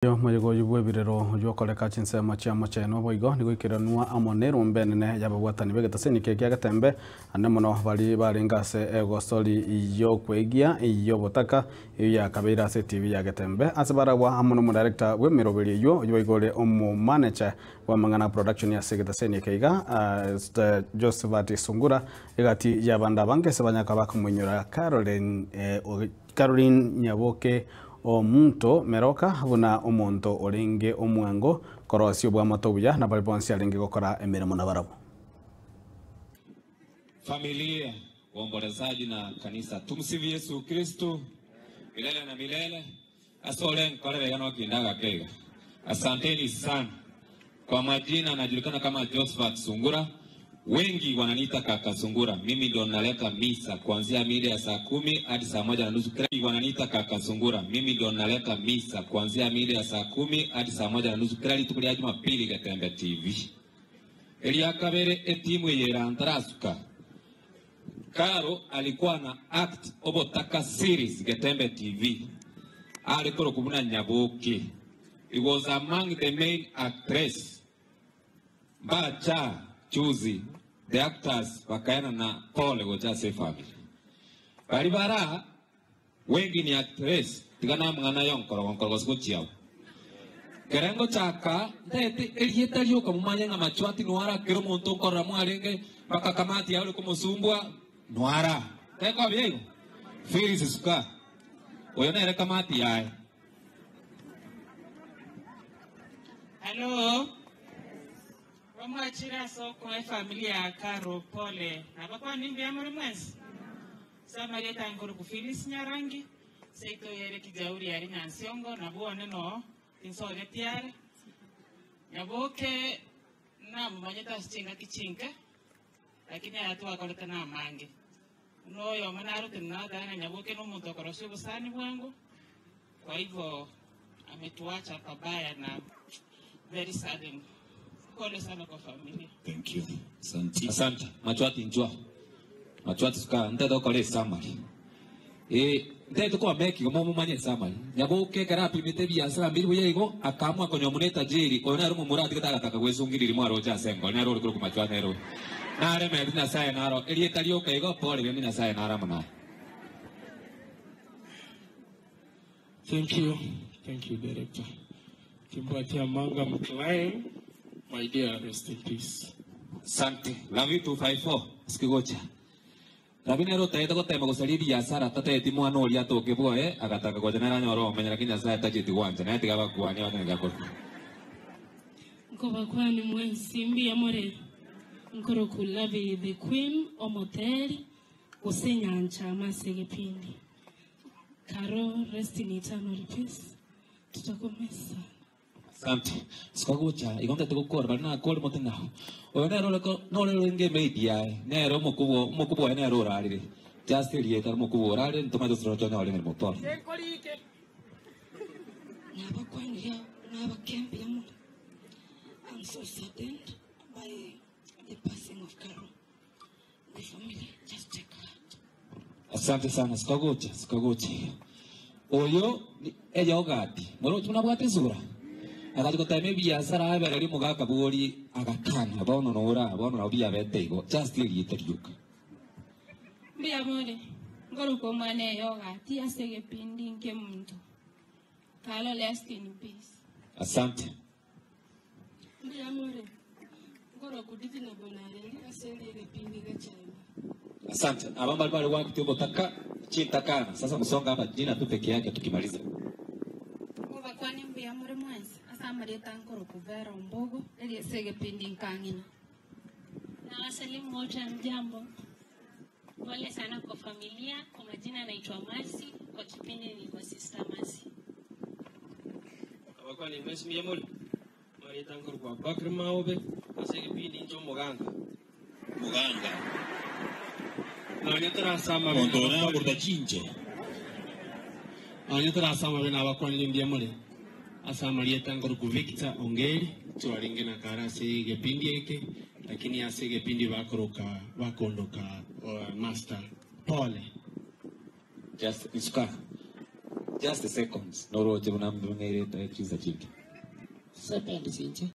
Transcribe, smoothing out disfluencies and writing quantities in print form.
Omoyega oyio bw'ebirero oyio okoreka chinsemo chia mochenu boigo nigo oikeranwa amo nerumbe enene y'ababwatani b'egetaseni eke kia Getembe ande mono bari barenge ase egosori y'okwegia y'obotaka eyio yakabeire ase etibi ya Getembe ase barabwo amo n'omodirector bw'emeroberi eyio oyio boigo ore omomanager bw'amang'ana production ase egetaseni eke iga Josephat Sungura egati y'abande abange ase banyaka bakomoinyora Caroline Caroline Nyaboke Omonto Meroka buna omonto orenge omwango korosia obwamato obuya na baria bonsi arenge gokora emeremo nabarabwo. Familia, waombolezaji na kanisa, tumsifu Yesu Kristo milele na milele. Ase ore nkorera iga nokinda agake iga. Asanteni sana. Kwa majina najulikana kama Josephat Sungura, wengi wananiita kaka Sungura. Mimi ndo naleta misa kuanzia mida ya saa 10 hadi saa 1:30. Wengi wananiita kaka Sungura. Mimi ndo naleta misa kuanzia mida ya saa 10 hadi saa 1:30 kila rituko rya Jumapili Getembe TV. Eria kabere etimu eyera ntarasuka. Karo alikuwa na act obotaka series Getembe TV. Ali korokubuna Nyaboke. He was among the main actress. Bacha chuzi the actors bakaena na pole gocha se family. Bari bara wengi ni actress tigana mng'ana yonkoro nkoro gosigo Kerengo chaka ndete erieta rioka mumanye ng'a machwati nwara kero omonto nkorora mwarenge mpaka kamati yaure komosumbwa nwara teko byeigo Phyllis Suka oyo nere kamati yaye. Halo. Wamwachira soko e familia ya Karo pole. Nabakwa nimbi amuri mwensi. Samaria tanguru ku Phyllis Nyarangi. Seito yere kijauri yari nyansiongo nabuone no tinsoge tiare. Nyaboke na mumanyeta chinga kichinka. Lakini atu akorete na mange. No yo manaro tinna dana nyaboke no muntu akorosio busani bwangu. Kwa hivyo ametuacha pabaya na very sudden. Pole sana kwa familia. Thank you. Asante. Asante. Machwati njua. Machwati suka ntete okore summary. Ntete kwa meki gomo mumanye summary. Nyaboke kera apimite biasara mbiri buya igo akamwa konywa tajiri oyo naro mumurati katakataka gwesungiriri mwaro cha sengo naro uri kuru machwati nero. Nare meri nasaye naro erieta rioka igo pole ryo ni nasaye nara muna. Thank you. Thank you, Director. Kimpatia Manga Mclain, my dear, rest in peace. Asante. Love you 254. Sikigocha. Rabina ro taeta gotema gosaria biasara tateti mwana oria atokebwoe agataka gocha nere anyore omenya lakini Nyasaye tacheti gwancha naye tiga bakwania batengeka korwa. Nkoba kwani mwensi ya more nkoro kulabi the queen omoteri gose nyancha masege pindi Karo rest in eternal peace tutakomesa. Asante. Sikagocha igo ntete gokora bari nakore mote nao. Oyo nero oreko nore renge media nero omokubwa omokubwa nero orarire. Just erieta omokubwa orarire ntomaete osoro chonya ore mirimo pole. Nabakwanira nabakembe more. I'm so saddened by the passing of Caro. The family, just take heart. Asante sana sikagocha sikagocha. Oyo ni eyogati moro tunabwate sura. Akati gotema ebiasara abereri omogaka bori agakana bono nora bono nabo biabete igo just erieta rioka. Mbuya more ngoro kwa mwana eyogati ase gepindi nke muntu. Karo rest in peace. Asante. Mbuya more ngoro kudithi na bonareri ase gepindi gachema. Asante. Aba bali bali wakati obotaka chintakana. Sasa msonga hapa jina tu peke yake tukimaliza. Ngoba kwani mbuya muri mwensi asamarieta nkoro kuvera ombogo eri ase gepindi nkang'ina. Na wasalimu wote mjambo. Pole sana kwa familia. Kwa majina naitwa Mercy, kwa kipindi nilikuwa Sister Mercy. Abakwani mwensi mbuya muri. Marieta nkoro kwa Bakri Maobe ase gepindi ncho omoganga. Muganga. Nonya torasama Montona kurta chinche. Nonya torasama bena abakwani mbuya muri. Ase amarieta nkoro ku Victor Ongeri twaringe na kara ase gepindi eke lakini ase gepindi bakoroka bakondoka master pole. Just isuka. Just seconds. Noroche buna mbing'airete chinsa chinke. Seconds inche.